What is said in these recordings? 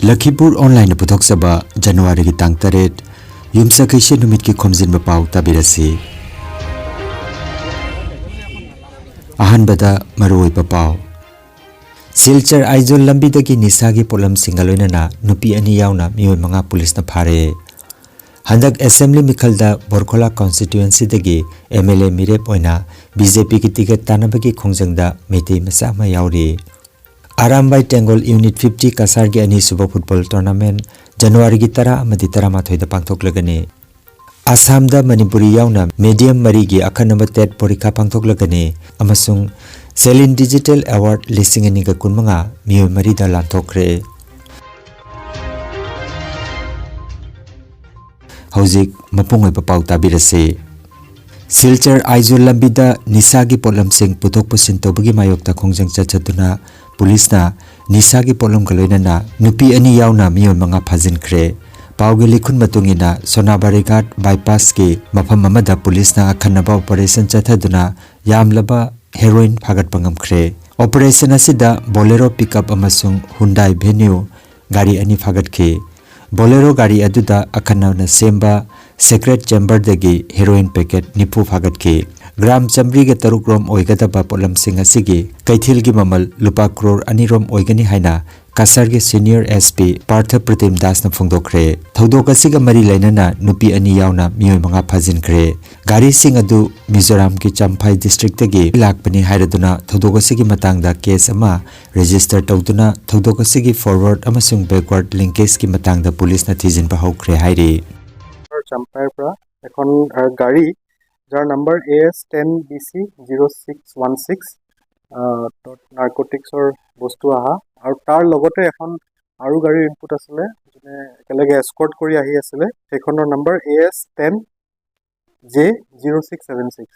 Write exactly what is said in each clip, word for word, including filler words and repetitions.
ꯂꯈꯤꯄꯨꯔ ꯑꯣꯟꯂꯥꯏꯟꯅ ꯄꯨꯊꯣꯛꯆꯕ ꯖꯅꯋꯥꯔꯤꯒꯤ ꯇꯥꯡ ꯇꯔꯦꯠ, ꯌꯨꯝꯁꯀꯩꯁ ꯅꯨꯃꯤꯠꯀꯤ ꯈꯣꯝꯖꯤꯟꯕ ꯄꯥꯎ ꯇꯥꯕꯤꯔꯁꯤ꯫ ꯑꯍꯥꯟꯕꯗ ꯃꯔꯨꯑꯣꯏꯕ ꯄꯥꯎ꯫ ꯁꯤꯜꯆꯔ ꯑꯥꯏꯖꯣꯜ ꯂꯝꯕꯤꯗꯒꯤ ꯅꯤꯁꯥꯒꯤ ꯄꯣꯠꯂꯝꯁꯤꯡꯒ ꯂꯣꯏꯅꯅ ꯅꯨꯄꯤ ꯑꯅꯤ ꯌꯥꯎꯅ ꯃꯤꯑꯣꯏ ꯃꯉꯥ ꯄꯨꯂꯤꯁꯅ ꯐꯥꯔꯦ꯫ ꯍꯟꯗꯛ ꯑꯦꯁꯦꯝꯕ꯭ꯂꯤ ꯃꯤꯈꯜꯗ ꯕꯣꯔꯈꯣꯂꯥ ꯀꯣꯟꯁꯇꯤꯇ꯭ꯋꯦꯟꯁꯤꯗꯒꯤ ꯑꯦꯝ ꯑꯦꯜ ꯑꯦ ꯃꯤꯔꯦꯞ ꯑꯣꯏꯅ ꯕꯤ ꯖꯦ ꯄꯤꯒꯤ ꯇꯤꯀꯦꯠ ꯇꯥꯟꯅꯕꯒꯤ ꯈꯣꯡꯖꯪꯗ ꯃꯩꯇꯩ ꯃꯆꯥ ꯑꯃ ꯌꯥꯎꯔꯤ꯫ ꯑꯔꯥꯝꯕꯥꯏ ꯇꯦꯡꯒꯣꯜ ꯌꯨꯅꯤꯠ ꯐꯤꯐꯇꯤ ꯀꯁꯥꯔꯒꯤ ꯑꯅꯤꯁꯨꯕ ꯐꯨꯠꯕꯣꯜ ꯇꯣꯔꯅꯥꯃꯦꯟ ꯖꯅꯋꯥꯔꯤꯒꯤ ꯇꯔꯥ ꯑꯃꯗꯤ ꯇꯔꯥꯃꯥꯊꯣꯏꯗ ꯄꯥꯡꯊꯣꯛꯂꯒꯅꯤ꯫ ꯑꯁꯥꯝꯗ ꯃꯅꯤꯄꯨꯔꯤ ꯌꯥꯎꯅ ꯃꯦꯗꯤꯌꯝ ꯃꯔꯤꯒꯤ ꯑꯈꯟꯅꯕ ꯇꯦꯠ ꯄꯣꯔꯤꯈꯥ ꯄꯥꯡꯊꯣꯛꯂꯒꯅꯤ ꯑꯃꯁꯨꯡ ꯁꯦꯂꯤꯟ ꯗꯤꯖꯤꯇꯦꯜ ꯑꯦꯋꯥꯔꯗ ꯂꯤꯁꯤꯡ ꯑꯅꯤꯒ ꯀꯨꯟꯃꯉꯥ ꯃꯤꯑꯣꯏ ꯃꯔꯤꯗ ꯂꯥꯟꯊꯣꯛꯈ꯭ꯔꯦ꯫ ꯍꯧꯖꯤꯛ ꯃꯄꯨꯡ ꯑꯣꯏꯕ ꯄꯥꯎ ꯇꯥꯕꯤꯔꯁꯤ꯫ ꯁꯤꯜꯆꯔ ꯑꯥꯏꯖꯣꯜ ꯂꯝꯕꯤꯗ ꯅꯤꯁꯥꯒꯤ ꯄꯣꯠꯂꯝꯁꯤꯡ ꯄꯨꯊꯣꯛ ꯄꯨꯁꯤꯟ ꯇꯧꯕꯒꯤ ꯃꯥꯌꯣꯛꯇ ꯈꯣꯡꯖꯪ ꯆꯠꯊꯗꯨꯅ ꯄꯨꯂꯤꯁꯅ ꯅꯤꯁꯥꯒꯤ ꯄꯣꯠꯂꯝꯒ ꯂꯣꯏꯅꯅ ꯅꯨꯄꯤ ꯑꯅꯤ ꯌꯥꯎꯅ ꯃꯤꯑꯣꯏ ꯃꯉꯥ ꯐꯥꯖꯤꯟꯈ꯭ꯔꯦ꯫ ꯄꯥꯎꯒꯤ ꯂꯤꯈꯨꯟ ꯃꯇꯨꯡ ꯏꯟꯅ ꯁꯣꯅꯥꯕꯔꯤꯒꯥꯠ ꯕꯥꯏꯄꯥꯁꯀꯤ ꯃꯐꯝ ꯑꯃꯗ ꯄꯨꯂꯤꯁꯅ ꯑꯈꯟꯅꯕ ꯑꯣꯄꯔꯦꯁꯟ ꯆꯠꯊꯗꯨꯅ ꯌꯥꯝꯂꯕ ꯍꯦꯔꯣꯏꯟ ꯐꯥꯒꯠꯄ ꯉꯝꯈ꯭ꯔꯦ꯫ ꯑꯣꯄꯔꯦꯁꯟ ꯑꯁꯤꯗ ꯕꯣꯂꯦꯔꯣ ꯄꯤꯛꯑꯞ ꯑꯃꯁꯨꯡ ꯍꯨꯟꯗꯥꯏ ꯚꯦꯅ꯭ꯌꯨ ꯒꯥꯔꯤ ꯑꯅꯤ ꯐꯥꯒꯠꯈꯤ꯫ ꯕꯣꯂꯦꯔꯣ ꯒꯥꯔꯤ ꯑꯗꯨꯗ ꯑꯈꯟꯅꯅ ꯁꯦꯝꯕ ꯁꯦꯀ꯭ꯔꯦꯠ ꯆꯦꯝꯕꯔꯗꯒꯤ ꯍꯦꯔꯣꯏꯟ ꯄꯦꯀꯦꯠ ꯅꯤꯐꯨ ꯐꯥꯒꯠꯈꯤ꯫ ꯒ꯭ꯔꯥꯝ ꯆꯥꯃꯔꯤꯒ ꯇꯔꯨꯛ ꯔꯣꯝ ꯑꯣꯏꯒꯗꯕ ꯄꯣꯠꯂꯝꯁꯤꯡ ꯑꯁꯤꯒꯤ ꯀꯩꯊꯦꯜꯒꯤ ꯃꯃꯜ ꯂꯨꯄꯥ ꯀ꯭ꯔꯣꯔ ꯑꯅꯤ ꯔꯣꯝ ꯑꯣꯏꯒꯅꯤ ꯍꯥꯏꯅ ꯀꯁꯥꯔꯒꯤ ꯁꯤꯅꯤꯌꯔ ꯑꯦꯁ ꯄꯤ ꯄꯥꯔꯊ ꯄ꯭ꯔꯇꯤꯝ ꯗꯥꯁꯅ ꯐꯣꯡꯗꯣꯛꯈ꯭ꯔꯦ꯫ ꯊꯧꯗꯣꯛ ꯑꯁꯤꯒ ꯃꯔꯤ ꯂꯩꯅꯅ ꯅꯨꯄꯤ ꯑꯅꯤ ꯌꯥꯎꯅ ꯃꯤꯑꯣꯏ ꯃꯉꯥ ꯐꯥꯖꯤꯟꯈ꯭ꯔꯦ꯫ ꯒꯥꯔꯤꯁꯤꯡ ꯑꯗꯨ ꯃꯤꯖꯣꯔꯥꯝꯒꯤ ꯆꯝꯐꯥꯏ ꯗꯤꯁꯇ꯭ꯔꯤꯛꯇꯒꯤ ꯂꯥꯛꯄꯅꯤ ꯍꯥꯏꯔꯗꯨꯅ ꯊꯧꯗꯣꯛ ꯑꯁꯤꯒꯤ ꯃꯇꯥꯡꯗ ꯀꯦꯁ ꯑꯃ ꯔꯦꯖꯤꯁꯇꯔ ꯇꯧꯗꯨꯅ ꯊꯧꯗꯣꯛ ꯑꯁꯤꯒꯤ ꯐꯣꯔꯋꯥꯔꯗ ꯑꯃꯁꯨꯡ ꯕꯦꯛꯋꯥꯔꯗ ꯂꯤꯡꯀꯦꯖꯀꯤ ꯃꯇꯥꯡꯗ ꯄꯨꯂꯤꯁꯅ ꯊꯤꯖꯤꯟꯕ ꯍꯧꯈ꯭ꯔꯦ ꯍꯥꯏꯔꯤ꯫ ꯆꯝꯐꯥꯏꯔ ꯄꯨꯔꯥ এখন, আহ, গাড়ী, যাৰ number A S ten B C zero' six one six, নাৰ্কটিক্সৰ বস্তু অহা আৰু তাৰ লগতে এখন আৰু গাড়ীৰ ইনপুট আছিলে, যোনে একেলগে এস্কৰ্ট কৰি আহি আছিলে। সেইখনৰ number A S ten J zero' six seven six.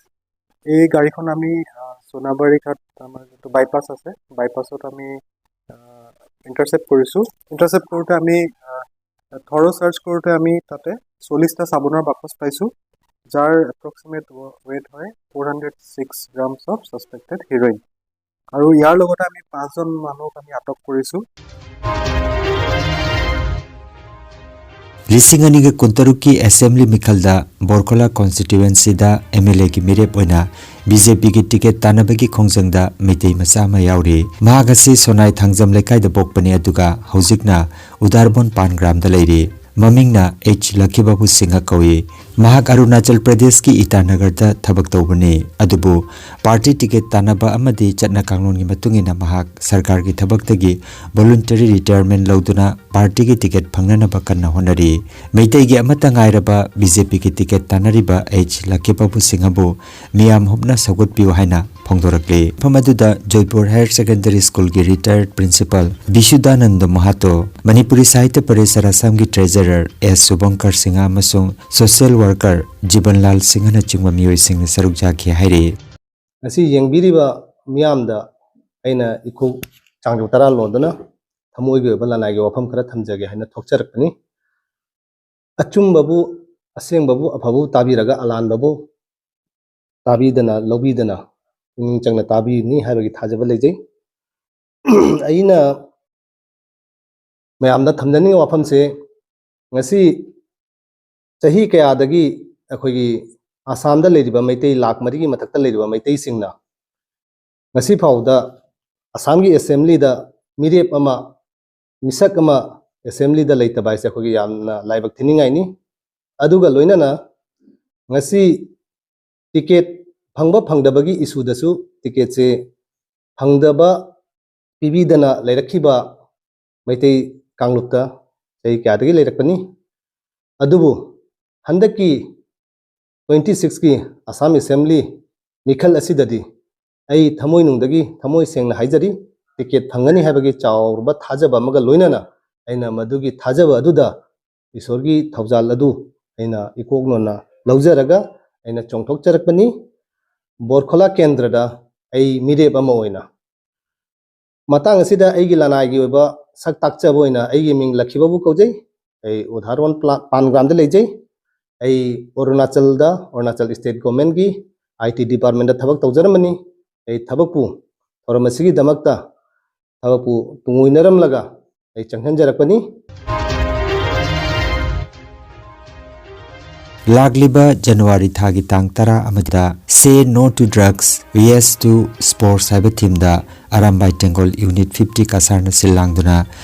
এই গাড়ীখন আমি, আহ, সোণাবাৰী ঘাট, আমাৰ যোনটো বাইপাছ আছে, বাইপাছত আমি ইণ্টাৰচেপ্ট কৰিছোঁ। ইণ্টাৰচেপ্ট কৰোঁতে আমি, আহ, থৰ' চাৰ্চ কৰোঁতে আমি তাতে চল্লিছটা চাবোনৰ বাকচ পাইছোঁ, যাৰ এপ্ৰক্সিমেট ৱেইট হয় four hundred six grams of suspected heroine. আৰু ইয়াৰ লগতে আমি পাঁচজন মানুহক আমি আটক কৰিছোঁ। ꯂꯤꯁꯤꯡ ꯑꯅꯤꯒ ꯀꯨꯟꯇꯔꯨꯛꯀꯤ ꯑꯦꯁꯦꯝꯕ꯭ꯂꯤ ꯃꯤꯈꯜꯗ ꯕꯣꯔꯈꯣꯂꯥ ꯀꯣꯟꯁꯇꯤꯇ꯭ꯌꯨꯑꯦꯟꯁꯤꯗ ꯑꯦꯝ ꯑꯦꯜ ꯑꯦꯒꯤ ꯃꯤꯔꯦꯞ ꯑꯣꯏꯅ ꯕꯤ ꯖꯦ ꯄꯤꯒꯤ ꯇꯤꯀꯦꯠ ꯇꯥꯟꯅꯕꯒꯤ ꯈꯣꯡꯖꯪꯗ ꯃꯩꯇꯩ ꯃꯆꯥ ꯑꯃ ꯌꯥꯎꯔꯤ꯫ ꯃꯍꯥꯛ ꯑꯁꯤ ꯁꯣꯅꯥꯏ ꯊꯥꯡꯖꯝ ꯂꯩꯀꯥꯏꯗ ꯄꯣꯛꯄꯅꯤ, ꯑꯗꯨꯒ ꯍꯧꯖꯤꯛꯅ ꯎꯗꯥꯔꯕꯣꯟ ꯄꯥꯟ ꯒ꯭ꯔꯥꯝꯗ ꯂꯩꯔꯤ꯫ ꯃꯃꯤꯡꯅ ꯑꯩꯆ ꯂꯛꯈꯤꯕꯥꯕꯨ ꯁꯤꯡꯍ ꯀꯧꯏ꯫ ꯃꯍꯥꯛ ꯑꯔꯨꯅꯥꯆꯜ ꯄ꯭ꯔꯗꯦꯁꯀꯤ ꯏꯇꯥꯅꯒꯔꯗ ꯊꯕꯛ ꯇꯧꯕꯅꯤ, ꯑꯗꯨꯕꯨ ꯄꯥꯔꯇꯤ ꯇꯤꯀꯦꯠ ꯇꯥꯟꯅꯕ ꯑꯃꯗꯤ ꯆꯠꯅ ꯀꯥꯡꯂꯣꯟꯒꯤ ꯃꯇꯨꯡ ꯏꯟꯅ ꯃꯍꯥꯛ ꯁꯔꯀꯥꯔꯒꯤ ꯊꯕꯛꯇꯒꯤ voluntary retirement ꯂꯧꯗꯨꯅ ꯄꯥꯔꯇꯤꯒꯤ ꯇꯤꯀꯦꯠ ꯐꯪꯅꯅꯕ ꯀꯟꯅ ꯍꯣꯠꯅꯔꯤ꯫ ꯃꯩꯇꯩꯒꯤ ꯑꯃꯠꯇ ꯉꯥꯏꯔꯕ ꯕꯤ ꯖꯦ ꯄꯤꯒꯤ ꯇꯤꯀꯦꯠ ꯇꯥꯟꯅꯔꯤꯕ ꯑꯩꯆ ꯂꯛꯈꯤꯕꯥꯕꯨ ꯁꯤꯡꯍꯕꯨ ꯃꯤꯌꯥꯝ ꯍꯨꯞꯅ ꯁꯧꯒꯠꯄꯤꯌꯨ ꯍꯥꯏꯅ ꯐꯣꯡꯗꯣꯔꯛꯂꯤ꯫ ꯃꯐꯝ ꯑꯗꯨꯗ ꯖꯣꯏꯄꯨꯔ ꯍꯥꯌꯔ ꯁꯦꯀꯦꯟꯗꯔꯤ ꯁ꯭ꯀꯨꯜꯒꯤ retired principal ꯕꯤꯁꯨꯗꯥꯅꯟꯗ ꯃꯍꯥꯇꯣ, ꯃꯅꯤꯄꯨꯔꯤ ꯁꯥꯍꯤꯇ꯭ꯌ ꯄꯔꯤꯁꯔ ꯑꯁꯥꯝꯒꯤ treasurer ꯑꯦꯁ ꯁꯨꯚꯪꯀꯔ ꯁꯤꯡꯍ ꯑꯃꯁꯨꯡ social worker ꯖꯤꯕꯟꯂꯥꯜ ꯁꯤꯡꯍꯅꯆꯤꯡꯕ ꯃꯤꯑꯣꯏꯁꯤꯡꯅ ꯁꯔꯨꯛ ꯌꯥꯈꯤ ꯍꯥꯏꯔꯤ꯫ ꯉꯁꯤ ꯌꯦꯡꯕꯤꯔꯤꯕ ꯃꯤꯌꯥꯝꯗ ꯑꯩꯅ ꯏꯈꯣ ꯆꯥꯡꯖꯧ ꯇꯔꯥ ꯂꯣꯟꯗꯨꯅ ꯊꯃꯣꯏꯒꯤ ꯑꯣꯏꯕ ꯂꯅꯥꯏꯒꯤ ꯋꯥꯐꯝ ꯈꯔ ꯊꯝꯖꯒꯦ ꯍꯥꯏꯅ ꯊꯣꯛꯆꯔꯛꯄꯅꯤ꯫ ꯑꯆꯨꯝꯕꯕꯨ, ꯑꯁꯦꯡꯕꯕꯨ, ꯑꯐꯕꯕꯨ ꯇꯥꯕꯤꯔꯒ ꯑꯂꯥꯟꯕꯕꯨ ꯇꯥꯕꯤꯗꯅ, ꯂꯧꯕꯤꯗꯅ, ꯄꯨꯛꯅꯤꯡ ꯆꯪꯅ ꯇꯥꯕꯤꯅꯤ ꯍꯥꯏꯕꯒꯤ ꯊꯥꯖꯕ ꯂꯩꯖꯩ꯫ ꯑꯩꯅ ꯃꯌꯥꯝꯗ ꯊꯝꯖꯅꯤꯡꯉꯤꯕ ꯋꯥꯐꯝꯁꯦ, ꯉꯁꯤ ꯆꯍꯤ ꯀꯌꯥꯗꯒꯤ ꯑꯩꯈꯣꯏꯒꯤ ꯑꯁꯥꯝꯗ ꯂꯩꯔꯤꯕ ꯃꯩꯇꯩ ꯂꯥꯈ ꯃꯔꯤꯒꯤ ꯃꯊꯛꯇ ꯂꯩꯔꯤꯕ ꯃꯩꯇꯩꯁꯤꯡꯅ ꯉꯁꯤ ꯐꯥꯎꯗ ꯑꯁꯥꯝꯒꯤ ꯑꯦꯁꯦꯝꯕ꯭ꯂꯤꯗ ꯃꯤꯔꯦꯞ ꯑꯃ, ꯃꯤꯁꯛ ꯑꯃ ꯑꯦꯁꯦꯝꯕ꯭ꯂꯤꯗ ꯂꯩꯇꯕ ꯍꯥꯏꯁꯦ ꯑꯩꯈꯣꯏꯒꯤ ꯌꯥꯝꯅ ꯂꯥꯏꯕꯛ ꯊꯤꯅꯤꯡꯉꯥꯏꯅꯤ꯫ ꯑꯗꯨꯒ ꯂꯣꯏꯅꯅ ꯉꯁꯤ ꯇꯤꯀꯦꯠ ꯐꯪꯕ ꯐꯪꯗꯕꯒꯤ ꯏꯁꯨꯗꯁꯨ ꯇꯤꯀꯦꯠꯁꯦ ꯐꯪꯗꯕ ꯄꯤꯕꯤꯗꯅ ꯂꯩꯔꯛꯈꯤꯕ ꯃꯩꯇꯩ ꯀꯥꯡꯂꯨꯞꯇ ꯆꯍꯤ ꯀꯌꯥꯗꯒꯤ ꯂꯩꯔꯛꯄꯅꯤ꯫ ꯑꯗꯨꯕꯨ ꯍꯟꯗꯛꯀꯤ twenty sixꯀꯤ ꯑꯁꯥꯝ ꯑꯦꯁꯦꯝꯕ꯭ꯂꯤ ꯃꯤꯈꯜ ꯑꯁꯤꯗꯗꯤ ꯑꯩ ꯊꯃꯣꯏꯅꯨꯡꯗꯒꯤ ꯊꯃꯣꯏ ꯁꯦꯡꯅ ꯍꯥꯏꯖꯔꯤ, ꯇꯤꯀꯦꯠ ꯐꯪꯒꯅꯤ ꯍꯥꯏꯕꯒꯤ ꯆꯥꯎꯔꯕ ꯊꯥꯖꯕ ꯑꯃꯒ ꯂꯣꯏꯅꯅ ꯑꯩꯅ ꯃꯗꯨꯒꯤ ꯊꯥꯖꯕ ꯑꯗꯨꯗ ꯏꯁꯣꯔꯒꯤ ꯊꯧꯖꯥꯜ ꯑꯗꯨ ꯑꯩꯅ ꯏꯀꯣꯛ ꯅꯣꯟꯅ ꯂꯧꯖꯔꯒ ꯑꯩꯅ ꯆꯣꯡꯊꯣꯛꯆꯔꯛꯄꯅꯤ꯫ ꯕꯣꯔꯈꯣꯂꯥ ꯀꯦꯟꯗ꯭ꯔꯗ ꯑꯩ ꯃꯤꯔꯦꯞ ꯑꯃ ꯑꯣꯏꯅ ꯃꯇꯥꯡ ꯑꯁꯤꯗ ꯑꯩꯒꯤ ꯂꯅꯥꯏꯒꯤ ꯑꯣꯏꯕ ꯁꯛ ꯇꯥꯛꯆꯕ ꯑꯣꯏꯅ ꯑꯩꯒꯤ ꯃꯤꯡ ꯂꯛꯈꯤꯕꯥꯕꯨ ꯀꯧꯖꯩ꯫ ꯑꯩ ꯎꯗꯥꯔꯕꯣꯟ ꯄ꯭ꯂꯥ-, ꯄꯥꯟ ꯒ꯭ꯔꯥꯝꯗ ꯂꯩꯖꯩ꯫ ꯑꯩ ꯑꯔꯨꯅꯥꯆꯜꯗ, ꯑꯔꯨꯅꯥꯆꯜ ꯁ꯭ꯇꯦꯠ ꯒꯣꯔꯃꯦꯟꯒꯤ ꯑꯥꯏ ꯇꯤ ꯗꯤꯄꯥꯔꯠꯃꯦꯟꯗ ꯊꯕꯛ ꯇꯧꯖꯔꯝꯕꯅꯤ꯫ ꯑꯩ ꯊꯕꯛꯄꯨ, ꯊꯧꯔꯝ ꯑꯁꯤꯒꯤꯗꯃꯛꯇ ꯊꯕꯛꯄꯨ ꯇꯨꯡꯑꯣꯏꯅꯔꯝꯂꯒ ꯑꯩ ꯆꯪꯍꯟꯖꯔꯛꯄꯅꯤ꯫ ꯂꯥꯛꯂꯤꯕ ꯖꯅꯋꯥꯔꯤ ꯊꯥꯒꯤ ꯇꯥꯡ ꯇꯔꯥ ꯑꯃꯗ Say No to Drugs, Yes to Sports ꯍꯥꯏꯕ ꯊꯤꯝꯗ ꯑꯔꯥꯝꯕꯥꯏ ꯇꯦꯡꯒꯣꯜ ꯌꯨꯅꯤꯠ ꯐꯤꯐꯇꯤ ꯀꯁꯥꯔꯅ ꯁꯤꯜ ꯂꯥꯡꯗꯨꯅ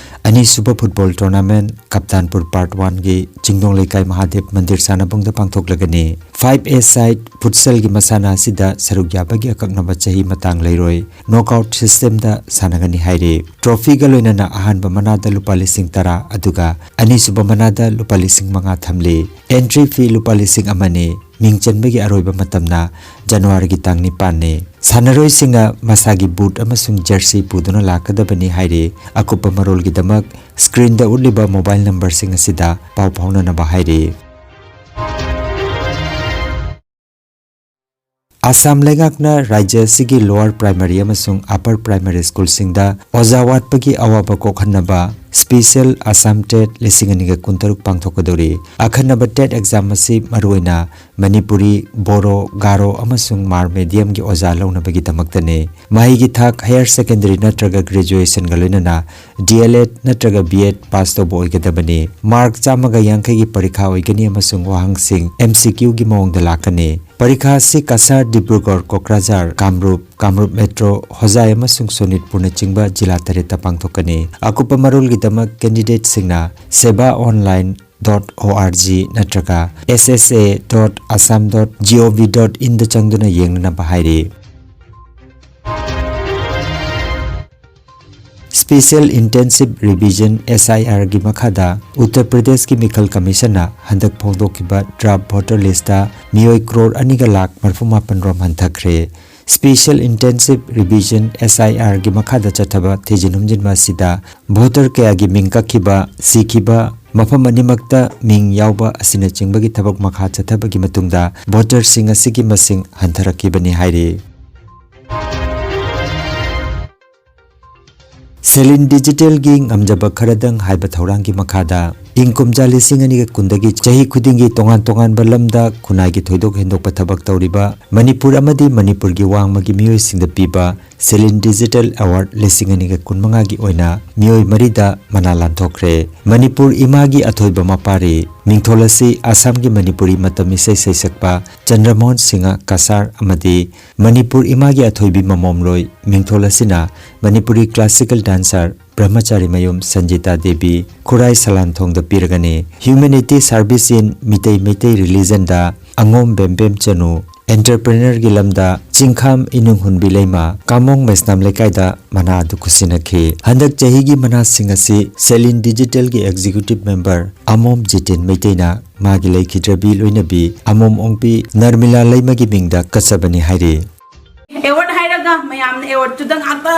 ꯑꯅꯤꯁꯨꯕ ꯐꯨꯠꯕꯣꯜ ꯇꯣꯔꯅꯥꯃꯦꯟ ꯀꯞꯇꯥꯟꯄꯨꯔ ꯄꯥꯔꯠ ꯋꯥꯟꯒꯤ ꯆꯤꯡꯗꯣꯡ ꯂꯩꯀꯥꯏ ꯃꯍꯥꯗꯦꯕ ꯃꯟꯗꯤꯔ ꯁꯥꯟꯅꯕꯨꯡꯗ ꯄꯥꯡꯊꯣꯛꯂꯒꯅꯤ꯫ ꯐꯥꯏꯚ ꯑꯦ ꯁꯥꯏꯠ ꯐꯨꯠꯁꯦꯜꯒꯤ ꯃꯁꯥꯟꯅ ꯑꯁꯤꯗ ꯁꯔꯨꯛ ꯌꯥꯕꯒꯤ ꯑꯀꯛꯅꯕ ꯆꯍꯤ ꯃꯇꯥꯡ ꯂꯩꯔꯣꯏ꯫ ꯅꯣꯛꯑꯥꯎꯠ ꯁꯤꯁꯇꯦꯝꯗ ꯁꯥꯟꯅꯒꯅꯤ ꯍꯥꯏꯔꯤ꯫ ꯇ꯭ꯔꯣꯐꯤꯒ ꯂꯣꯏꯅꯅ ꯑꯍꯥꯟꯕ ꯃꯅꯥꯗ ꯂꯨꯄꯥ ꯂꯤꯁꯤꯡ ꯇꯔꯥ, ꯑꯗꯨꯒ ꯑꯅꯤꯁꯨꯕ ꯃꯅꯥꯗ ꯂꯨꯄꯥ ꯂꯤꯁꯤꯡ ꯃꯉꯥ ꯊꯝꯂꯤ꯫ ꯑꯦꯟꯇ꯭ꯔꯤ ꯐꯤ ꯂꯨꯄꯥ ꯂꯤꯁꯤꯡ ꯑꯃꯅꯤ꯫ ꯃꯤꯡ ꯆꯟꯕꯒꯤ ꯑꯔꯣꯏꯕ ꯃꯇꯝꯅ ꯖꯅꯋꯥꯔꯤꯒꯤ ꯇꯥꯡ ꯅꯤꯄꯥꯟꯅꯤ꯫ ꯁꯥꯟꯅꯔꯣꯏꯁꯤꯡꯅ ꯃꯁꯥꯒꯤ ꯕꯨꯠ ꯑꯃꯁꯨꯡ ꯖꯔꯁꯤ ꯄꯨꯗꯨꯅ ꯂꯥꯛꯀꯗꯕꯅꯤ ꯍꯥꯏꯔꯤ꯫ ꯑꯀꯨꯞꯄ ꯃꯔꯣꯜꯒꯤꯗꯃꯛ ꯁ꯭ꯀ꯭ꯔꯤꯟꯗ ꯎꯠꯂꯤꯕ ꯃꯣꯕꯥꯏꯜ ꯅꯝꯕꯔꯁꯤꯡ ꯑꯁꯤꯗ ꯄꯥꯎ ꯐꯥꯎꯅꯅꯕ ꯍꯥꯏꯔꯤ꯫ ꯑꯁꯥꯝ ꯂꯩꯉꯥꯛꯅ ꯔꯥꯖ꯭ꯌ ꯑꯁꯤꯒꯤ ꯂꯣꯋꯔ ꯄ꯭ꯔꯥꯏꯃꯔꯤ ꯑꯃꯁꯨꯡ ꯑꯄꯔ ꯄ꯭ꯔꯥꯏꯃꯔꯤ ꯁ꯭ꯀꯨꯜꯁꯤꯡꯗ ꯑꯣꯖꯥ ꯋꯥꯠꯄꯒꯤ ꯑꯋꯥꯕ ꯀꯣꯛꯍꯟꯅꯕ ꯁ꯭ꯄꯦꯁꯤꯌꯦꯜ ꯑꯁꯥꯝ ꯇꯦꯠ ꯂꯤꯁꯤꯡ ꯑꯅꯤꯒ ꯀꯨꯟꯇꯔꯨꯛ ꯄꯥꯡꯊꯣꯛꯀꯗꯧꯔꯤ꯫ ꯑꯈꯟꯅꯕ ꯇꯦꯠ ꯑꯦꯛꯖꯥꯝ ꯑꯁꯤ ꯃꯔꯨꯑꯣꯏꯅ ꯃꯅꯤꯄꯨꯔꯤ, ꯕꯣꯔꯣ, ꯒꯥꯔꯣ ꯑꯃꯁꯨꯡ ꯃꯥꯔ ꯃꯦꯗꯤꯌꯝꯒꯤ ꯑꯣꯖꯥ ꯂꯧꯅꯕꯒꯤꯗꯃꯛꯇꯅꯤ꯫ ꯃꯍꯩꯒꯤ ꯊꯥꯛ ꯍꯥꯌꯔ ꯁꯦꯀꯦꯟꯗꯔꯤ ꯅꯠꯇ꯭ꯔꯒ ꯒ꯭ꯔꯦꯖꯨꯑꯦꯁꯟꯒ ꯂꯣꯏꯅꯅ ꯗꯤ ꯑꯦꯜ ꯑꯦꯗ ꯅꯠꯇ꯭ꯔꯒ ꯕꯤ ꯑꯦꯗ ꯄꯥꯁ ꯇꯧꯕ ꯑꯣꯏꯒꯗꯕꯅꯤ꯫ ꯃꯥꯔꯛ ꯆꯥꯝꯃꯒ ꯌꯥꯡꯈꯩꯒꯤ ꯄꯔꯤꯈꯥ ꯑꯣꯏꯒꯅꯤ ꯑꯃꯁꯨꯡ ꯋꯥꯍꯪꯁꯤꯡ ꯑꯦꯝ ꯁꯤ ꯀ꯭ꯌꯨꯒꯤ ꯃꯑꯣꯡꯗ ꯂꯥꯛꯀꯅꯤ꯫ ꯄꯔꯤꯈꯥ ꯑꯁꯤ ꯀꯁꯥꯔ, ꯗꯤꯕ꯭ꯔꯨꯒꯔ, ꯀꯣꯀ꯭ꯔꯥꯖꯥꯔ, ꯀꯥꯝꯔꯨꯞ, ꯀꯥꯝꯔꯨꯞ ꯃꯦꯇ꯭ꯔꯣ, ꯍꯣꯖꯥꯏ ꯑꯃꯁꯨꯡ ꯁꯣꯅꯤꯠꯄꯨꯔꯅꯆꯤꯡꯕ ꯖꯤꯂꯥ ꯇꯔꯦꯠꯇ ꯄꯥꯡꯊꯣꯛꯀꯅꯤ꯫ ꯑꯀꯨꯞꯄ ꯃꯔꯣꯜꯒꯤꯗꯃꯛ ꯀꯦꯟꯗꯤꯗꯦꯠꯁꯤꯡꯅ seva online dot org ꯅꯠꯇ꯭ꯔꯒ S S A dot assam dot gov dot in ꯗ ꯆꯪꯗꯨꯅ ꯌꯦꯡꯅꯅꯕ ꯍꯥꯏꯔꯤ꯫ Special Intensive Revision, S I R ꯒꯤ ꯃꯈꯥꯗ ꯎꯠꯇꯔ ꯄ꯭ꯔꯗꯦꯁꯀꯤ ꯃꯤꯈꯜ ꯀꯃꯤꯁꯟꯅ ꯍꯟꯗꯛ ꯐꯣꯡꯗꯣꯛꯈꯤꯕ ꯗ꯭ꯔꯥꯐ ꯚꯣꯇꯔ ꯂꯤꯁꯇ ꯃꯤꯑꯣꯏ ꯀ꯭ꯔꯣꯔ ꯑꯅꯤꯒ ꯂꯥꯈ ꯃꯔꯤꯐꯨ ꯃꯥꯄꯟ ꯔꯣꯝ ꯍꯟꯊꯈ꯭ꯔꯦ꯫ Special Intensive Revision, S I R ꯒꯤ ꯃꯈꯥꯗ ꯆꯠꯊꯕ ꯊꯤꯖꯤꯟ ꯍꯨꯝꯖꯤꯟꯕ ꯑꯁꯤꯗ ꯚꯣꯇꯔ ꯀꯌꯥꯒꯤ ꯃꯤꯡ ꯀꯛꯈꯤꯕ, ꯁꯤꯈꯤꯕ, ꯃꯐꯝ ꯑꯅꯤꯃꯛꯇ ꯃꯤꯡ ꯌꯥꯎꯕ ꯑꯁꯤꯅꯆꯤꯡꯕꯒꯤ ꯊꯕꯛ ꯃꯈꯥ ꯆꯠꯊꯕꯒꯤ ꯃꯇꯨꯡꯗ ꯚꯣꯇꯔꯁꯤꯡ ꯑꯁꯤꯒꯤ ꯃꯁꯤꯡ ꯍꯟꯊꯔꯛꯈꯤꯕꯅꯤ ꯍꯥꯏꯔꯤ꯫ ꯁꯦꯂꯤꯟ ꯗꯤꯖꯤꯇꯦꯜꯒꯤ ꯉꯝꯖꯕ ꯈꯔꯗꯪ ꯍꯥꯏꯕ ꯊꯧꯔꯥꯡꯒꯤ ꯃꯈꯥꯗ ꯏꯪ ꯀꯨꯝꯖꯥ ꯂꯤꯁꯤꯡ ꯑꯅꯤꯒ ꯀꯨꯟꯗꯒꯤ ꯆꯍꯤ ꯈꯨꯗꯤꯡꯒꯤ ꯇꯣꯉꯥꯟ ꯇꯣꯉꯥꯟꯕ ꯂꯝꯗ ꯈꯨꯟꯅꯥꯏꯒꯤ ꯊꯣꯏꯗꯣꯛ ꯍꯦꯟꯗꯣꯛꯄ ꯊꯕꯛ ꯇꯧꯔꯤꯕ ꯃꯅꯤꯄꯨꯔ ꯑꯃꯗꯤ ꯃꯅꯤꯄꯨꯔꯒꯤ ꯋꯥꯡꯃꯒꯤ ꯃꯤꯑꯣꯏꯁꯤꯡꯗ ꯄꯤꯕ ꯁꯦꯂꯤꯟ ꯗꯤꯖꯤꯇꯦꯜ ꯑꯦꯋꯥꯔꯗ ꯂꯤꯁꯤꯡ ꯑꯅꯤꯒ ꯀꯨꯟꯃꯉꯥꯒꯤ ꯑꯣꯏꯅ ꯃꯤꯑꯣꯏ ꯃꯔꯤꯗ ꯃꯅꯥ ꯂꯥꯟꯊꯣꯛꯈ꯭ꯔꯦ꯫ ꯃꯅꯤꯄꯨꯔ ꯏꯃꯥꯒꯤ ꯑꯊꯣꯏꯕ ꯃꯄꯥꯔꯤ ꯃꯤꯡꯊꯣꯜ ꯑꯁꯤ ꯑꯁꯥꯝꯒꯤ ꯃꯅꯤꯄꯨꯔꯤ ꯃꯇꯝ ꯏꯁꯩ ꯁꯩꯁꯛꯄ ꯆꯟꯗ꯭ꯔꯃꯣꯍꯟ ꯁꯤꯡꯍ ꯀꯁꯥꯔ ꯑꯃꯗꯤ ꯃꯅꯤꯄꯨꯔ ꯏꯃꯥꯒꯤ ꯑꯊꯣꯏꯕꯤ ꯃꯃꯣꯝꯂꯣꯏ ꯃꯤꯡꯊꯣꯜ ꯑꯁꯤꯅ ꯃꯅꯤꯄꯨꯔꯤ classical dancer ꯕ꯭ꯔꯍꯃꯆꯥꯔꯤ ꯃꯌꯨꯝ ꯁꯟꯖꯤꯇꯥ ꯗꯦꯕꯤ ꯈꯨꯔꯥꯏ ꯁꯂꯥꯟꯊꯣꯡꯗ ꯄꯤꯔꯒꯅꯤ꯫ Humanity Service in Meitei Meitei ꯔꯤꯂꯤꯖꯟꯗ ꯑꯉꯣꯝ ꯕꯦꯝꯕꯦꯝ ꯆꯅꯨ, ꯑꯦꯟꯇꯔꯄ꯭ꯔꯦꯅꯔꯒꯤ ꯂꯝꯗ ꯆꯤꯡꯈꯥꯝ ꯏꯅꯨꯡꯍꯨꯟꯕꯤ ꯂꯩꯃ ꯀꯥꯃꯣꯡ ꯃꯩꯁꯅꯥꯝ ꯂꯩꯀꯥꯏꯗ ꯃꯅꯥ ꯑꯗꯨ ꯈꯨꯠꯁꯤꯟꯅꯈꯤ꯫ ꯍꯟꯗꯛ ꯆꯍꯤꯒꯤ ꯃꯅꯥꯁꯤꯡ ꯑꯁꯤ ꯁꯦꯂꯤꯟ ꯗꯤꯖꯤꯇꯦꯜꯒꯤ ꯑꯦꯛꯖꯤꯀ꯭ꯌꯨꯇꯤꯚ ꯃꯦꯝꯕꯔ ꯑꯃꯣꯝ ꯖꯤꯇꯦꯟ ꯃꯩꯇꯩꯅ ꯃꯥꯒꯤ ꯂꯩꯈꯤꯗ꯭ꯔꯕꯤ ꯂꯣꯏꯅꯕꯤ ꯑꯃꯣꯝ ꯑꯣꯡꯄꯤ ꯅꯔꯃꯤꯂꯥ ꯂꯩꯃꯒꯤ ꯃꯤꯡꯗ ꯀꯠꯆꯕꯅꯤ ꯍꯥꯏꯔꯤ꯫ ꯑꯦꯋꯥꯔꯗ ꯍꯥꯏꯔꯒ ꯃꯌꯥꯝꯅ ꯑꯦꯋꯥꯔꯗꯇꯨꯗ ꯉꯥꯛꯇ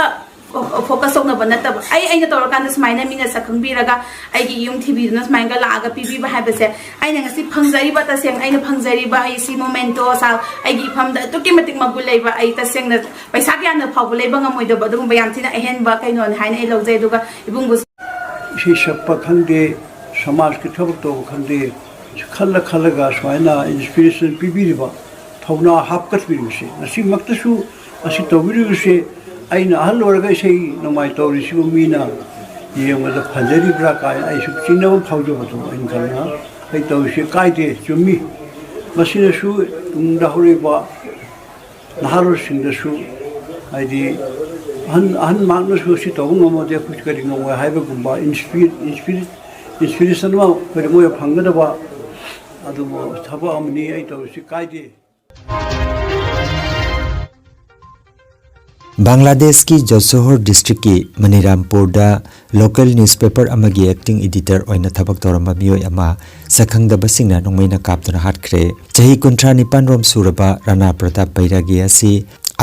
ꯐꯣꯀꯁ ꯇꯧꯅꯕ ꯅꯠꯇꯕ, ꯑꯩ ꯑꯩꯅ ꯇꯧꯔꯀꯥꯟꯗ ꯁꯨꯃꯥꯏꯅ ꯃꯤꯅ ꯁꯛ ꯈꯪꯕꯤꯔꯒ ꯑꯩꯒꯤ ꯌꯨꯝ ꯊꯤꯕꯤꯗꯨꯅ ꯁꯨꯃꯥꯏꯅ ꯂꯥꯛꯑꯒ ꯄꯤꯕꯤꯕ ꯍꯥꯏꯕꯁꯦ, ꯑꯩꯅ ꯉꯁꯤ ꯐꯪꯖꯔꯤꯕ, ꯇꯁꯦꯡꯅ ꯑꯩꯅ ꯐꯪꯖꯔꯤꯕ ꯑꯩ ꯁꯤ ꯃꯣꯃꯦꯟꯇꯣ ꯑꯩꯒꯤ ꯏꯐꯝꯗ ꯑꯗꯨꯛꯀꯤ ꯃꯇꯤꯛ ꯃꯒꯨꯟ ꯂꯩꯕ, ꯑꯩ ꯇꯁꯦꯡꯅ ꯄꯩꯁꯥ ꯀꯌꯥꯅ ꯐꯥꯎꯕ ꯂꯩꯕ ꯉꯝꯃꯣꯏꯗꯕ ꯑꯗꯨꯒꯨꯝꯕ ꯌꯥꯝ ꯊꯤꯅ ꯑꯍꯦꯟꯕ ꯀꯩꯅꯣꯅꯤ ꯍꯥꯏꯅ ꯑꯩ ꯂꯧꯖꯩ꯫ ꯑꯗꯨꯒ ꯏꯕꯨꯡꯒꯨꯁꯨ ꯏꯁꯩ ꯁꯛꯄ ꯈꯪꯗꯦ, ꯁꯃꯥꯖꯀꯤ ꯊꯕꯛ ꯇꯧꯕ ꯈꯪꯗꯦ, ꯈꯜꯂ ꯈꯜꯂꯒ ꯁꯨꯃꯥꯏꯅ ꯏꯟꯁꯄꯤꯔꯦꯁꯟ ꯄꯤꯕꯤꯔꯤꯕ, ꯊꯧꯅꯥ ꯍꯥꯞꯀꯠꯄꯤꯔꯤꯕꯁꯦ, ꯉꯁꯤꯃꯛꯇꯁꯨ ꯑꯁꯤ ꯇꯧꯕꯤꯔꯤꯕꯁꯦ, ꯑꯩꯅ ꯑꯍꯜ ꯑꯣꯏꯔꯒ ꯏꯁꯩ ꯅꯣꯡꯃꯥꯏ ꯇꯧꯔꯤꯁꯤꯕꯨ ꯃꯤꯅ ꯌꯦꯡꯕꯗ ꯐꯖꯔꯤꯕ꯭ꯔꯥ ꯀꯥꯏꯅ ꯑꯩꯁꯨ ꯆꯤꯡꯅꯕ ꯐꯥꯎꯖꯕꯗꯣ ꯑꯩꯅ ꯈꯜꯂꯒ ꯑꯩ ꯇꯧꯔꯤꯁꯦ ꯀꯥꯏꯗꯦ, ꯆꯨꯝꯃꯤ꯫ ꯃꯁꯤꯅꯁꯨ ꯇꯨꯡꯗ ꯍꯧꯔꯛꯏꯕ ꯅꯍꯥꯔꯣꯜꯁꯤꯡꯗꯁꯨ, ꯍꯥꯏꯗꯤ ꯑꯍꯟ ꯑꯍꯟ ꯃꯍꯥꯛꯅꯁꯨ ꯁꯤ ꯇꯧꯕ ꯉꯝꯃꯗꯤ ꯑꯩꯈꯣꯏꯁꯨ ꯀꯔꯤ ꯉꯝꯃꯣꯏ ꯍꯥꯏꯕꯒꯨꯝꯕ ꯏꯟꯁꯄꯤꯔꯦꯁꯟ ꯑꯃ ꯑꯩꯈꯣꯏꯗ ꯃꯣꯏꯗ ꯐꯪꯒꯗꯕ ꯑꯗꯨꯒꯨꯝꯕ ꯊꯕꯛ ꯑꯃꯅꯤ꯫ ꯑꯩ ꯇꯧꯔꯤꯁꯤ ꯀꯥꯏꯗꯦ꯫ ꯕꯪꯒ꯭ꯂꯥꯗꯦꯁꯀꯤ ꯖꯣꯁꯣꯍꯣꯔ ꯗꯤꯁꯇ꯭ꯔꯤꯛꯀꯤ ꯃꯅꯤꯔꯥꯝꯄꯨꯔꯗ ꯂꯣꯀꯦꯜ ꯅ꯭ꯌꯨꯁꯄꯦꯄꯔ ꯑꯃꯒꯤ ꯑꯦꯛꯇꯤꯡ ꯏꯗꯤꯇꯔ ꯑꯣꯏꯅ ꯊꯕꯛ ꯇꯧꯔꯝꯕ ꯃꯤꯑꯣꯏ ꯑꯃ ꯁꯛꯈꯪꯗꯕꯁꯤꯡꯅ ꯅꯣꯡꯃꯩꯅ ꯀꯥꯞꯇꯨꯅ ꯍꯥꯠꯈ꯭ꯔꯦ꯫ ꯆꯍꯤ ꯀꯨꯟꯊ꯭ꯔꯥ ꯅꯤꯄꯥꯟ ꯔꯣꯝ ꯁꯨꯔꯕ ꯔꯥꯅꯥ ꯄ꯭ꯔꯇꯥꯞ ꯕꯩꯔꯥꯒꯤ ꯑꯁꯤ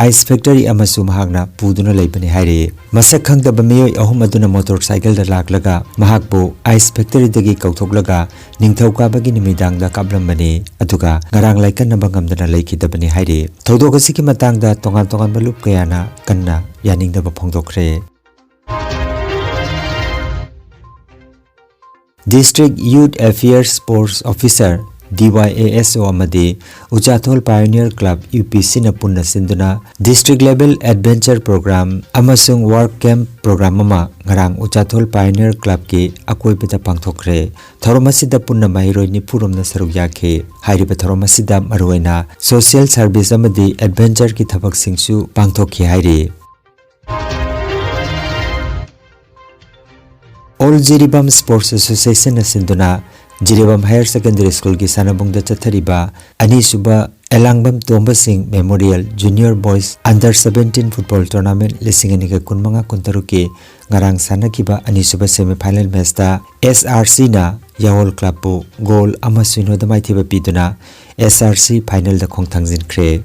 ꯑꯥꯏꯁ ꯐꯦꯛꯇꯔꯤ ꯑꯃꯁꯨ ꯃꯍꯥꯛꯅ ꯄꯨꯗꯨꯅ ꯂꯩꯕꯅꯤ ꯍꯥꯏꯔꯤ꯫ ꯃꯁꯛ ꯈꯪꯗꯕ ꯃꯤꯑꯣꯏ ꯑꯍꯨꯝ ꯑꯗꯨꯅ ꯃꯣꯇꯣꯔ ꯁꯥꯏꯀꯜꯗ ꯂꯥꯛꯂꯒ ꯃꯍꯥꯛꯄꯨ ꯑꯥꯏꯁ ꯐꯦꯛꯇꯔꯤꯗꯒꯤ ꯀꯧꯊꯣꯛꯂꯒ ꯅꯤꯡꯊꯧꯀꯥꯕꯒꯤ ꯅꯨꯃꯤꯗꯥꯡꯗ ꯀꯥꯞꯂꯝꯕꯅꯤ꯫ ꯑꯗꯨꯒ ꯉꯔꯥꯡ ꯂꯥꯏꯀꯠꯅꯕ ꯉꯝꯗꯅ ꯂꯩꯈꯤꯗꯕꯅꯤ ꯍꯥꯏꯔꯤ꯫ ꯊꯧꯗꯣꯛ ꯑꯁꯤꯒꯤ ꯃꯇꯥꯡꯗ ꯇꯣꯉꯥꯟ ꯇꯣꯉꯥꯟꯕ ꯂꯨꯞ ꯀꯌꯥꯅ ꯀꯟꯅ ꯌꯥꯅꯤꯡꯗꯕ ꯐꯣꯡꯗꯣꯛꯈ꯭ꯔꯦ꯫ District Youth Affairs Sports Officer, D Y A S O ꯑꯃꯗꯤ ꯎꯆꯥꯊꯣꯜ Pioneer Club, U P C ꯅ ꯄꯨꯟꯅ ꯁꯤꯟꯗꯨꯅ District Level Adventure Program ꯑꯃꯁꯨꯡ Work Camp Program ꯑꯃ ꯉꯔꯥꯡ ꯎꯆꯥꯊꯣꯜ Pioneer Club ꯀꯤ ꯑꯀꯣꯏꯕꯗ ꯄꯥꯡꯊꯣꯛꯈ꯭ꯔꯦ꯫ ꯊꯧꯔꯝ ꯑꯁꯤꯗ ꯄꯨꯟꯅ ꯃꯍꯩꯔꯣꯏ ꯅꯤꯐꯨ ꯔꯣꯝꯅ ꯁꯔꯨꯛ ꯌꯥꯈꯤ꯫ ꯍꯥꯏꯔꯤꯕ ꯊꯧꯔꯝ ꯑꯁꯤꯗ ꯃꯔꯨꯑꯣꯏꯅ social service ꯑꯃꯗꯤ adventure ꯒꯤ ꯊꯕꯛꯁꯤꯡꯁꯨ ꯄꯥꯡꯊꯣꯛꯈꯤ ꯍꯥꯏꯔꯤ꯫ All Jiribam Sports Association ꯅ ꯁꯤꯟꯗꯨꯅ ꯖꯤꯔꯤꯕꯥꯝ Higher Secondary School ꯒꯤ ꯁꯥꯟꯅꯕꯨꯡꯗ ꯆꯠꯊꯔꯤꯕ ꯑꯅꯤꯁꯨꯕ ꯑꯦꯂꯥꯡꯕꯝ ꯇꯣꯝꯕ ꯁꯤꯡ Memorial Junior Boys Under seventeen Football Tournament ꯂꯤꯁꯤꯡ ꯑꯅꯤꯒ ꯀꯨꯟꯃꯉꯥ ꯀꯨꯟꯇꯔꯨꯛꯀꯤ ꯉꯔꯥꯡ ꯁꯥꯟꯅꯈꯤꯕ ꯑꯅꯤꯁꯨꯕ semi final match ꯇ S R C ꯅ ꯌꯥꯋꯣꯜ Club ꯄꯨ goal ꯑꯃ ꯁꯤꯅꯣꯗ ꯃꯥꯏꯊꯤꯕ ꯄꯤꯗꯨꯅ S R C final ꯗ ꯈꯣꯡꯊꯥꯡꯖꯤꯟꯈ꯭ꯔꯦ꯫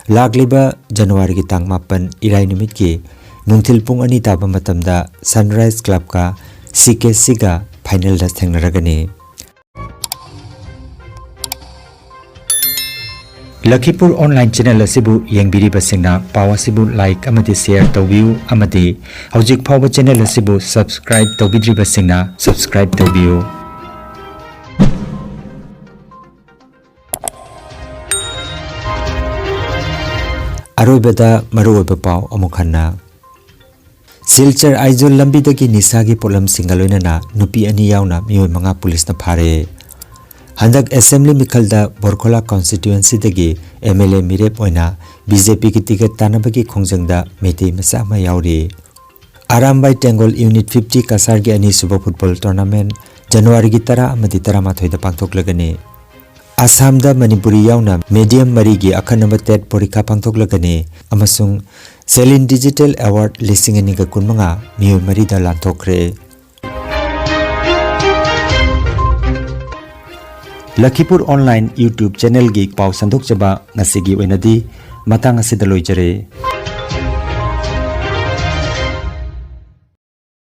ꯂꯥꯛꯂꯤꯕ ꯖꯅꯋꯥꯔꯤꯒꯤ ꯇꯥꯡ ꯃꯥꯄꯟ ꯏꯔꯥꯏ ꯅꯨꯃꯤꯠꯀꯤ ꯅꯨꯡꯊꯤꯜ ꯄꯨꯡ ꯑꯅꯤ ꯇꯥꯕ ꯃꯇꯝꯗ Sunrise Club ꯀ C K C ꯒ final ꯗ ꯊꯦꯡꯅꯔꯒꯅꯤ꯫ ꯂꯈꯤꯄꯨꯔ online channel ꯑꯁꯤꯕꯨ ꯌꯦꯡꯕꯤꯔꯤꯕꯁꯤꯡꯅ ꯄꯥꯎ ꯑꯁꯤꯕꯨ like ꯑꯃꯗꯤ share ꯇꯧꯕꯤꯌꯨ ꯑꯃꯗꯤ ꯍꯧꯖꯤꯛ ꯐꯥꯎꯕ channel ꯑꯁꯤꯕꯨ subscribe ꯇꯧꯕꯤꯗ꯭ꯔꯤꯕꯁꯤꯡꯅ subscribe ꯇꯧꯕꯤꯌꯨ꯫ ꯑꯔꯣꯏꯕꯗ ꯃꯔꯨꯑꯣꯏꯕ ꯄꯥꯎ ꯑꯃꯨꯛ ꯍꯟꯅ꯫ ꯁꯤꯜꯆꯔ ꯑꯥꯏꯖꯣꯜ ꯂꯝꯕꯤꯗꯒꯤ ꯅꯤꯁꯥꯒꯤ ꯄꯣꯠꯂꯝꯁꯤꯡꯒ ꯂꯣꯏꯅꯅ ꯅꯨꯄꯤ ꯑꯅꯤ ꯌꯥꯎꯅ ꯃꯤꯑꯣꯏ ꯃꯉꯥ ꯄꯨꯂꯤꯁꯅ ꯐꯥꯔꯦ꯫ ꯍꯟꯗꯛ assembly ꯃꯤꯈꯜꯗ ꯕꯣꯔꯈꯣꯂꯥ constituency ꯗꯒꯤ M L A ꯃꯤꯔꯦꯞ ꯑꯣꯏꯅ B J P ꯒꯤ ticket ꯇꯥꯟꯅꯕꯒꯤ ꯈꯣꯡꯖꯪꯗ ꯃꯩꯇꯩ ꯃꯆꯥ ꯑꯃ ꯌꯥꯎꯔꯤ꯫ ꯑꯔꯥꯝꯕꯥꯏ ꯇꯦꯡꯒꯣꯜ Unit fifty ꯀꯁꯥꯔꯒꯤ ꯑꯅꯤꯁꯨꯕ football tournament ꯖꯅꯋꯥꯔꯤꯒꯤ ꯇꯔꯥ ꯑꯃꯗꯤ ꯇꯔꯥꯃꯥꯊꯣꯏꯗ ꯄꯥꯡꯊꯣꯛꯂꯒꯅꯤ꯫ ꯑꯁꯥꯝꯗ ꯃꯅꯤꯄꯨꯔꯤ ꯌꯥꯎꯅ medium ꯃꯔꯤꯒꯤ ꯑꯈꯟꯅꯕ TET ꯄꯣꯔꯤꯈꯥ ꯄꯥꯡꯊꯣꯛꯂꯒꯅꯤ ꯑꯃꯁꯨꯡ Selin Digital Award ꯂꯤꯁꯤꯡ ꯑꯅꯤꯒ ꯀꯨꯟꯃꯉꯥ ꯃꯤꯑꯣꯏ ꯃꯔꯤꯗ ꯂꯥꯟꯊꯣꯛꯈ꯭ꯔꯦ꯫ ꯂꯈꯤꯄꯨꯔ online YouTube channel ꯒꯤ ꯄꯥꯎ ꯁꯟꯗꯣꯛꯆꯕ ꯉꯁꯤꯒꯤ ꯑꯣꯏꯅꯗꯤ ꯃꯇꯥꯡ ꯑꯁꯤꯗ ꯂꯣꯏꯖꯔꯦ꯫